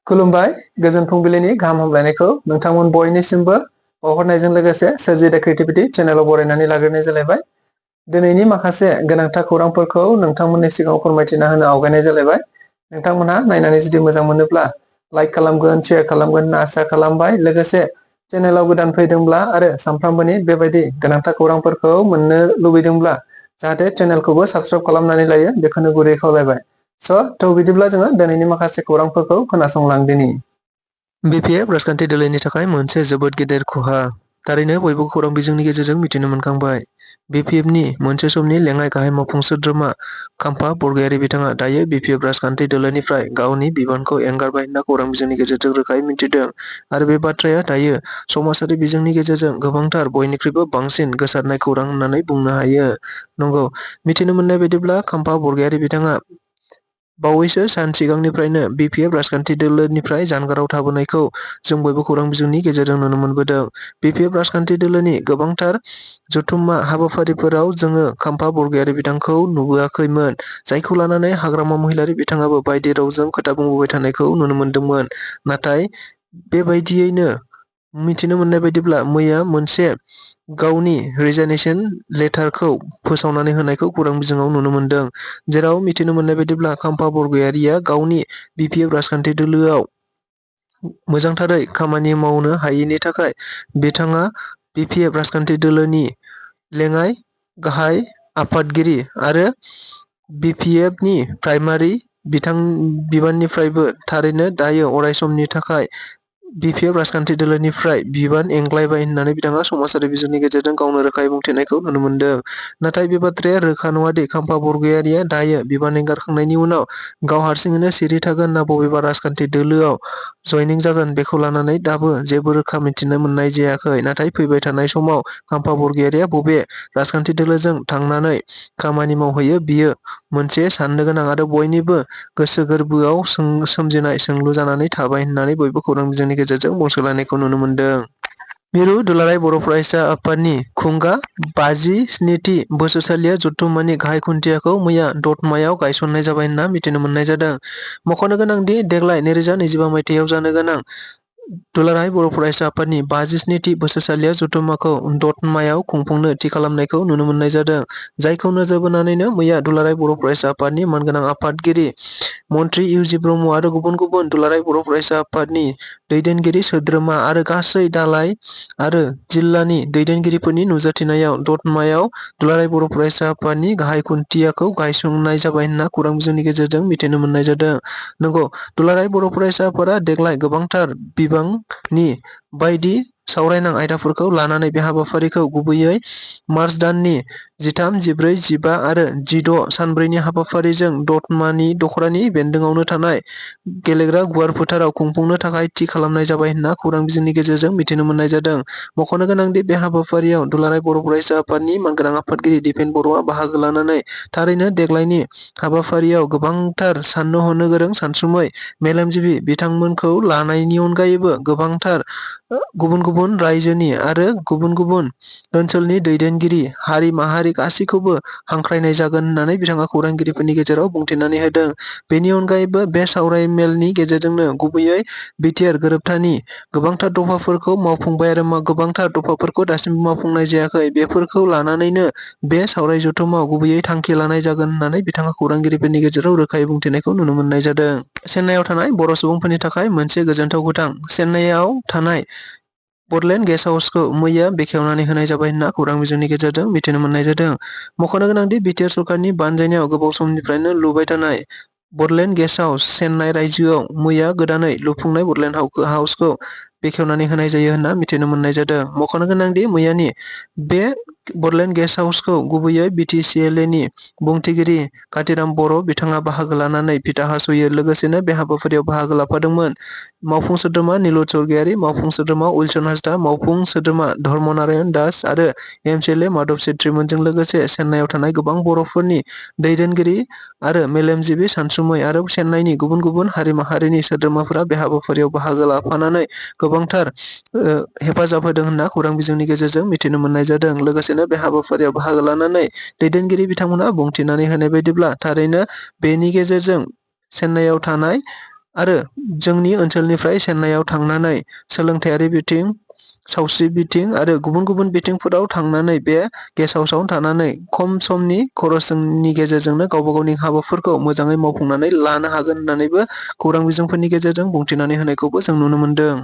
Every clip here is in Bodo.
खुलुमबाय गोजोन फुंबिलिनि गाहाम हामलायनायखौ नोंथांमोन बयनिसिमबो बावहरनायजों लोगोसे सोरजि द क्रिएटिविटी चेनेलाव बरायनानै लाग्रोनाय जालायबाय। दिनैनि माखासे गोनांथार खौरांफोरखौ नोंथांमोननि सिगाङाव फोरमायथिना होनो आवगायनाय जालायबाय। नोंथांमोनहा नायनानै जुदि मोजां मोनोब्ला लाइक खालामगोन, शेयार खालामगोन होनना आसा खालामबाय। लोगोसे चेनेलाव गोदान फैदोंब्ला आरो सानफ्रामबोनि बेबायदि गोनांथार खौरांफोरखौ मोननो लुबैदोंब्ला जाहाथे चेनेलखौबो साबस्क्राइब खालामनानै लायो बेखौनो गुरै खावलायबाय। थ' बिदिब्ला जोङो दिनैनि माखासे खौरांफोरखौ खोनासंलांदिनि। BPF राजखान्थि दोलोनि थाखाय मोनसे जोबोद गेदेर खहा। थारैनो बयबो खौरां बिजोंनि गेजेरजों मिथिनो मोनखांबाय। BPFनि मोनसे समनि लेङाइ गाहाय मावफुं सोद्रोमा खाम्फा बरगयारी बिथाङा दायो BPF राजखान्थि दोलोनिफ्राय गावनि बिबानखौ एंगारबाय होनना खौरां बिजोंनि गेजेरजों रोखायै मिन्थिदों आरो बे बाथ्राया दायो समाजारि बिजोंनि गेजेरजों गोबांथार बयनिख्रुइबो बांसिन गोसारनाय खौरां होननानै बुंनो हायो। नंगौ, मिथिनो मोननाय बायदिब्ला खाम्फा बरगयारी बिथाङा बावैसो सान सिगांनिफ्रायनो BPF राजखान्थि दोलोनिफ्राय जानगाराव थाबोनायखौ जों बयबो खौरां बिजोंनि गेजेरजों नुनो मोनबोदों। BPF राजखान्थि दोलोनि गोबांथार जथुम्मा हाबाफारिफोराव जोङो खाम्फा बरगयारी बिथांखौ नुबोआखैमोन, जायखौ लानानै हाग्रामा महिलारि बिथाङाबो बायदि रावजों खोथा बुंबोबाय थानायखौ नुनो मोनदोंमोन। नाथाय बेबायदियैनो मिथिनो मोननाय बायदिब्ला मैया मोनसे गावनि रिजाइनेसन लेटारखौ फोसावनानै होनायखौ खौरां बिजोङाव नुनो मोनदों, जेराव मिथिनो मोननाय बायदिब्ला खाम्फा बरगयारीया गावनि BPF राजखान्थि दोलोआव मोजांथारै खामानि मावनो हायैनि थाखाय बिथाङा BPF राजखान्थि दोलोनि लेङाइ गाहाय आफादगिरि आरो BPFनि प्राइमारि बिबाननिफ्रायबो थारैनो दायो अरायसमनि थाखाय BPF राजखान्थि दोलोनिफ्राय बिबान एंग्लायबाय होननानै बिथाङा समाजारि बिजोंनि गेजेरजों गावनो रोखायै बुंथिनायखौ नुनो मोनदों। नाथाय बे बाथ्राया रोखा नङादि खाम्फा बरगयारीया दायो बिबान एंगारखांनायनि उनाव गाव हारसिङैनो सिरि थागोन ना बबेबा राजखान्थि दोलोआव जयनिं जागोन बेखौ लानानै दाबो जेबो रोखा मिथिनो मोननाय जायाखै। नाथाय फैबाय थानाय समाव खाम्फा बरगयारीया बबे राजखान्थि दोलोजों थांनानै खामानि मावहैयो बियो मोनसे साननो गोनां आरो बयनिबो गोसो गोरबोआव सोमजिनाय सोंलु जानानै थाबाय होननानै बयबो खौरां बिजोंनि गेजेरजों बुंसोलायनायखौ नुनो मोनदों। मिरु दुलाराय बर' फरायसा आफादनि खुंगा 57थि बोसोरसालिया जथुम्मानि गाहाय खुन्थियाखौ मैया दतमायाव गायसननाय जाबाय होनना मिथिनो मोननाय जादों। मख'नो गोनांदि देग्लाय 2025 मायथाइयाव जानो गोनां दुलाराय बर' फरायसा आफादनि 57थि बोसोरसालिया जथुम्माखौ दतमायाव खुंफुंनो थि खालामनायखौ नुनो मोननाय जादों, जायखौ नोजोर बोनानैनो मैया दुलाराय बर' फरायसा आफादनि मानगोनां आफादगिरि मन्त्रि इउ.जि. ब्रह्म आरो गुबुन गुबुन दुलाराय बर' फरायसा आफादनि दैदेनगिरि सोद्रोमा आरो गासै दालाइ आरो जिल्लानि दैदेनगिरिफोरनि नुजाथिनायाव दतमायाव दुलाराय बर' फरायसा आफादनि गाहाय खुन्थियाखौ गायसननाय जाबाय होनना खौरां बिजोंनि गेजेरजों मिथिनो मोननाय जादों। नंगौ, दुलाराय बर' फरायसा आफादा देग्लाय गोबांथार बिबांनि बायदि सावरायनां आयदाफोरखौ लानानै बे हाबाफारिखौ गुबैयै मार्च दाननि 13, 14, 15 आरो 16 सानब्रैनि हाबाफारिजों दतमानि दख'रानि बेन्दोङावनो थानाय गेलेग्रा गुवार फोथाराव खुंफुंनो थाखाय थि खालामनाय जाबाय होनना खौरां बिजोंनि गेजेरजों मिथिनो मोननाय जादों। मख'नो गोनांदि बे हाबाफारियाव दुलाराय बर' फरायसा आफादनि मानगोनां आफादगिरि दिपेन बर'आ बाहागो लानानै थारैनो देग्लायनि हाबाफारियाव गोबांथार साननो हनो गोरों सानसुमै मेलेमजिबि बिथांमोनखौ लानायनि अनगायैबो गोबांथार गुबुन गुबुन रायजोनि आरो गुबुन गुबुन ओनसोलनि दैदेनगिरि हारि माहारि गासैखौबो हांख्रायनाय जागोन होननानै बिथाङा खौरांगिरिफोरनि गेजेराव बुंथिनानै होदों। बेनि अनगायैबो बे सावरायमेलनि गेजेरजोंनो गुबैयै बिटिआर गोरोबथानि गोबांथार दफाफोरखौ मावफुंबाय आरो गोबांथार दफाफोरखौ दासिमबो मावफुंनाय जायाखै, बेफोरखौ लानानैनो बे सावराय जथुमाव गुबैयै थांखि लानाय जागोन होननानै बिथाङा खौरांगिरिफोरनि गेजेराव रोखायै बुंथिनायखौ नुनो मोननाय जादों। चेन्नाईआव थानाय बर' सुबुंफोरनि थाखाय मोनसे गोजोनथाव खौरां। चेन्नाईआव थानाय बडलेण्ड गेस्ट हाउसखौ मैया बेखेवनानै होनाय जाबाय होनना खौरां बिजोंनि गेजेरजों मिथिनो मोननाय जादों। मख'नो गोनांदि बिटिआर सरकारनि बानजायनायाव गोबाव समनिफ्रायनो लुबाय थानाय बडलेण्ड गेस्ट हाउस चेन्नाई रायजोआव मैया गोदानै लुफुंनाय बडलेण्ड हाउसखौ बेखेवनानै होनाय जायो होनना मिथिनो मोननाय जादों। मख'नो गोनांदि मैयानि बे बडलेण्ड गेस्ट हाउसखौ गुबैयै BTCLAनि बुंथिगिरि काथिराम बर' बिथाङा बाहागो लानानै फिथा हास'यो। लोगोसेनो बे हाबाफारियाव बाहागो लाफादोंमोन मावफुं सोद्रोमा नीलुत स्वर्गियारी, मावफुं सोद्रोमा उलचन हांसदा, मावफुं सोद्रोमा धर्मनारायण दास आरो MCLA माधव छेत्रीमोनजों लोगोसे चेन्नाईआव थानाय गोबां बर'फोरनि दैदेनगिरि आरो मेलेमजिबि सानसुमै आरो चेन्नाईनि गुबुन गुबुन हारि माहारिनि सोद्रोमाफोरा बे हाबाफारियाव बाहागो लाफानानै गोबांथार हेफाजाब होदों होनना खौरां बिजोंनि गेजेरजों मिथिनो मोननाय जादों। लोगोसेनो बे हाबाफारियाव बाहागो लानानै दैदेनगिरि बिथांमोना बुंथिनानै होनाय बायदिब्ला थारैनो बेनि गेजेरजों चेन्नाईआव थानाय आरो जोंनि ओनसोलनिफ्राय चेन्नाइआव थांनानै सोलोंथायारि बिथिं, सावस्रि बिथिं आरो गुबुन गुबुन बिथिंफोराव थांनानै बे गेस्ट हाउसआव थानानै खम समनि खरसनि गेजेरजोंनो गावबा गावनि हाबाफोरखौ मोजाङै मावफुंनानै लानो हागोन होननानैबो खौरां बिजोंफोरनि गेजेरजों बुंथिनानै होनायखौबो जों नुनो मोनदों।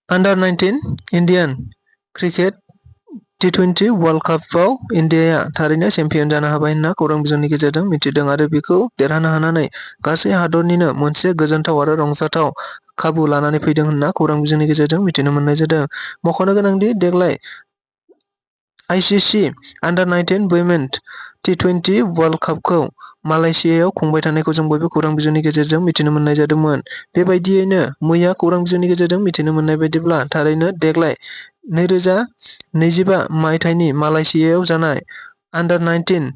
आन्डार 19 इन्डियान क्रिकेट T20 वर्ल्ड कापआव इन्डियाया थारैनो चेम्पियन जानो हाबाय होनना खौरां बिजोंनि गेजेरजों मिथिदों आरो बेखौ देरहानो हानानै गासै हादरनिनो मोनसे गोजोनथाव आरो रंजाथाव खाबु लानानै फैदों होनना खौरां बिजोंनि गेजेरजों मिथिनो मोननाय जादों। मख'नो गोनांदि देग्लाय ICC आन्डार 19 वुमेन T20 वर्ल्ड कापखौ मालयेशियायाव खुंबाय थानायखौ जों बयबो खौरां बिजोंनि गेजेरजों मिथिनो मोननाय जादोंमोन। बेबायदियैनो मैया खौरां बिजोंनि गेजेरजों मिथिनो मोननाय बायदिब्ला थारैनो देग्लाय 2025 मायथाइनि मालयेशियायाव जानाय आन्डार 19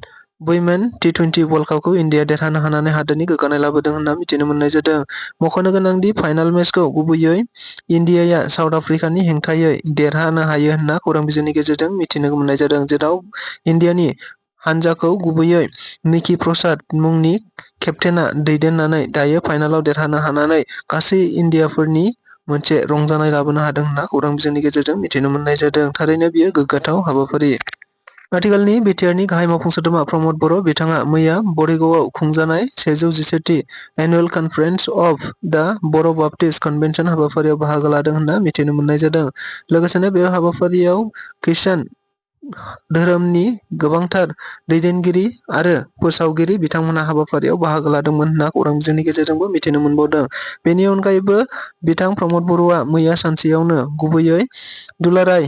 वुमेन T20 वर्ल्ड कापखौ इन्डिया देरहानो हानानै हादोरनि गोग्गानाय लाबोदों होनना मिथिनो मोननाय जादों। मख'नो गोनांदि फाइनाल मेचखौ गुबैयै इन्डियाया साउथ आफ्रिकानि हेंथायै देरहानो हायो होनना खौरां बिजोंनि गेजेरजों मिथिनो मोननाय जादों, जेराव इन्डियानि हानजाखौ गुबैयै मिकी प्रसाद मुंनि केप्टेना दैदेननानै दायो फाइनालाव देरहानो हानानै गासै इन्डियाफोरनि मोनसे रंजानाय लाबोनो हादों होनना खौरां बिजोंनि गेजेरजों मिथिनो मोननाय जादों। थारैनो बियो गोग्गाथाव हाबाफारि। आथिखालनि बिटिआरनि गाहाय मावफुं सोद्रोमा प्रमद बर' बिथाङा मैया बरिगावआव खुंजानाय 111थि एनुवेल कनफारेन्स अफ द बर' बाप्टिस्ट कन्वेन्शन हाबाफारियाव बाहागो लादों होनना मिथिनो मोननाय जादों। लोगोसेनो बे हाबाफारियाव खृष्टान धोरोमनि गोबांथार दैदेनगिरि आरो फोसावगिरि बिथांमोनहा हाबाफारियाव बाहागो लादोंमोन होनना खौरां बिजोंनि गेजेरजोंबो मिथिनो मोनबावदों। बेनि अनगायैबो बिथां प्रमद बर'आ मैया सानसेयावनो गुबैयै दुलाराय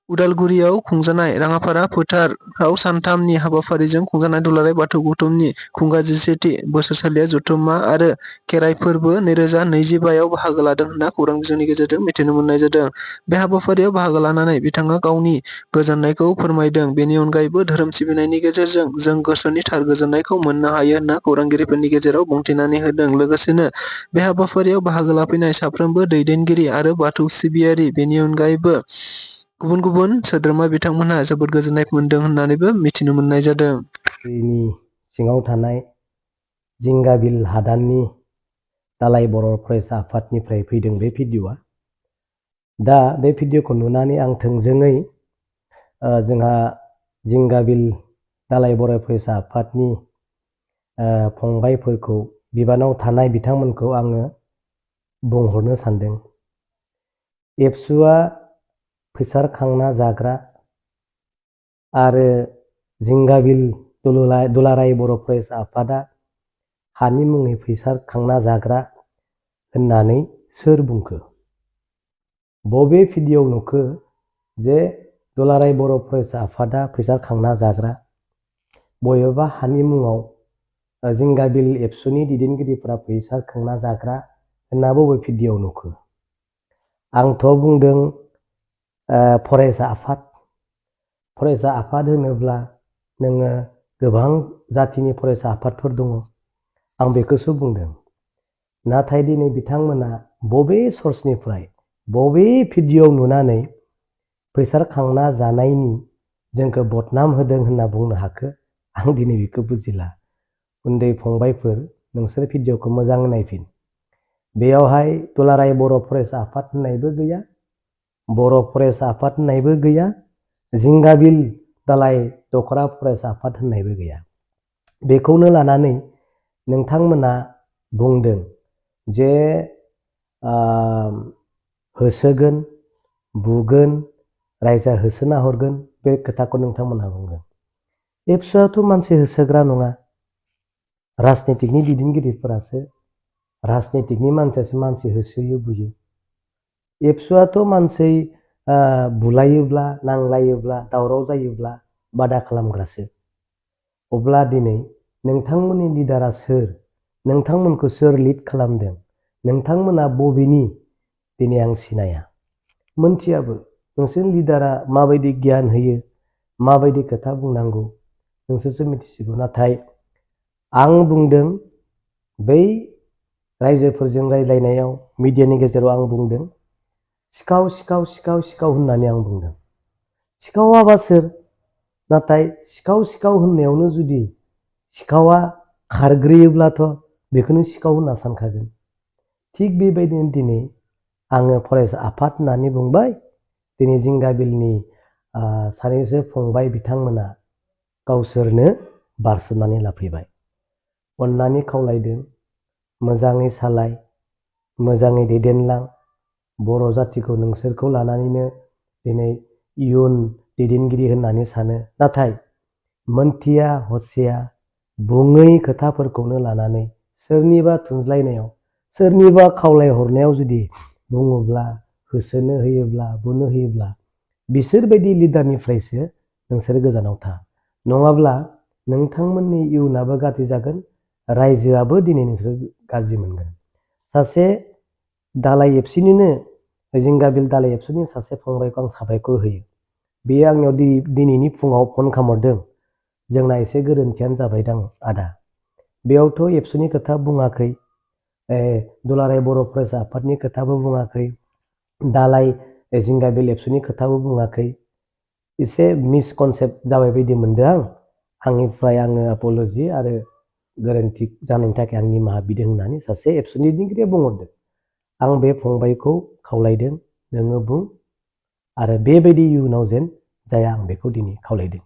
उदालगुरियाव खुंजानाय राङापारा फोथाराव सानथामनि हाबाफारिजों खुंजानाय दुलाराय बाथौ गौथुमनि खुंगा 11थि बोसोरसालिया जथुम्मा आरो खेराइ फोरबो 2025 आव बाहागो लादों होनना खौरां बिजोंनि गेजेरजों मिथिनो मोननाय जादों। बे हाबाफारियाव बाहागो लानानै बिथाङा गावनि गोजोननायखौ फोरमायदों। बेनि अनगायैबो धोरोम सिबिनायनि गेजेरजों जों गोसोनि थार गोजोननायखौ मोननो हायो होनना खौरांगिरिफोरनि गेजेराव बुंथिनानै होदों। लोगोसेनो बे हाबाफारियाव बाहागो लाफैनाय साफ्रोमबो दैदेनगिरि आरो बाथौ सिबियारि, बेनि अनगायैबो गुबुन गुबुन सोद्रोमा बिथांमोनहा जोबोद गोजोननाय मोनदों होननानैबो मिथिनो मोननाय जादों। दैनि सिङाव थानाय जिंगाबिल हादाननि दालाय बर' फरायसा आफादनिफ्राय फैदों बे भिडिअ'आ। दा बे भिडिअ'खौ नुनानै आं थोंजोङै जोंहा जिंगाबिल दालाय बर' फरायसा आफादनि फंबायफोरखौ, बिबानाव थानाय बिथांमोनखौ आङो बुंहरनो सानदों। एबसुआ फैसा खांना जाग्रा आरो जिंगाबिल दुलाराय बर' फरायसा आफादा हानि मुङै फैसा खांना जाग्रा होननानै सोर बुंखो? बबे भिडिअ'आव नुखो जे दुलाराय बर' फरायसा आफादा फैसा खांना जाग्रा? बबेबा हानि मुङाव जिंगाबिल एबसुनि दैदेनगिरिफोरा फैसा खांना जाग्रा होनना बबे भिडिअ'आव नुखो? आंथ' बुंदों फरायसा आफाद। फरायसा आफाद होनोब्ला नोङो गोबां जाथिनि फरायसा आफादफोर दङ, आं बेखौसो बुंदों। नाथाय दिनै बिथांमोना बबे सर्सनिफ्राय बबे भिडिअ'आव नुनानै फैसा खांना जानायनि जोंखौ बदनाम होदों होनना बुंनो हाखो? आं दिनै बेखौ बुजिला। उन्दै फंबायफोर, नोंसोर भिडिअ'खौ मोजाङै नायफिन। बेयावहाय दुलाराय बर' फरायसा आफाद होननायबो गैया, बर' फरायसा आफाद होननायबो गैया, जिंगाबिल दालाय दखरा फरायसा आफाद होननायबो गैया। बेखौनो लानानै नोंथांमोना बुंदों जे होसोगोन, बुगोन, रायजा होसोना हरगोन, बे खोथाखौ नोंथांमोनहा बुंगोन। एबसुआथ' मानसि होसोग्रा नङा, राजनितिकनि दैदेनगिरिफोरासो, राजनितिकनि मानसियासो मानसि होसोयो, बुयो। एबसुआथ' मानसि बुलायोब्ला, नांलायोब्ला, दावराव जायोब्ला बादा खालामग्रासो। अब्ला दिनै नोंथांमोननि लिडारा सोर? नोंथांमोनखौ सोर लिड खालामदों? नोंथांमोना बबेनि? दिनै आं सिनाया, मोनथियाबो। नोंसोरनि लिडारा माबायदि गियान होयो, माबायदि खोथा बुंनांगौ, नोंसोरसो मिथिसिगौ। नाथाय आं बुंदों, बै रायजोफोरजों रायज्लायनायाव मिडियानि गेजेराव आं बुंदों, सिखाव सिखाव सिखाव सिखाव होननानै आं बुंदों। सिखावाबा सोर? नाथाय सिखाव सिखाव होननायावनो जुदि सिखावा खारग्रोयोब्लाथ' बेखौनो सिखाव होनना सानखागोन। थिग बेबायदिनो दिनै आङो फरायसा आफाद होननानै बुंबाय। दिनै जिंगाबिलनि सानैसो फंबाय बिथांमोना गावसोरनो बारसोमनानै लाफैबाय। अननानै खावलायदों मोजाङै सालाय, मोजाङै दैदेनलां। बर' जाथिखौ नोंसोरखौ लानानैनो दिनै इयुन दैदेनगिरि होननानै सानो। नाथाय मोनथिया हसिया बुङै खोथाफोरखौनो लानानै सोरनिबा थुनज्लायनायाव, सोरनिबा खावलायहरनायाव जुदि बुङोब्ला, होसोनो होयोब्ला, बुनो होयोब्ला बिसोरबायदि लिडारनिफ्रायसो नोंसोर गोजानाव था। नङाब्ला नोंथांमोननि इयुनाबो गाज्रि जागोन, रायजोआबो दिनै नोंसोर गाज्रि मोनगोन। सासे दालाइ एबसुनिनो जिंगाबिल दालाइ एबसुनि सासे फंबायखौ आं साबायखर होयो। बेयो आंनियाव दिनैनि फुङाव फन खालामहरदों। जोंना एसे गोरोन्थियानो जाबायदां आदा। बेयावथ' एबसुनि खोथा बुङाखै, दुलाराय बर' फरायसा आफादनि खोथाबो बुङाखै, दालाइ जिंगाबिल एबसुनि खोथाबो बुङाखै। एसे मिसकनसेप्ट जाबाय बायदि मोनदों आं। आंनिफ्राय आङो अपलजि आरो गोरोन्थि जानायनि थाखाय आं निमाहा बिदों होननानै सासे एबसुनि दैदेनगिरिया बुंहरदों। आं बे फंबायखौ खावलायदों नोङो बुं आरो बेबायदि इयुनाव जेन जाया आं बेखौ दिनै खावलायदों।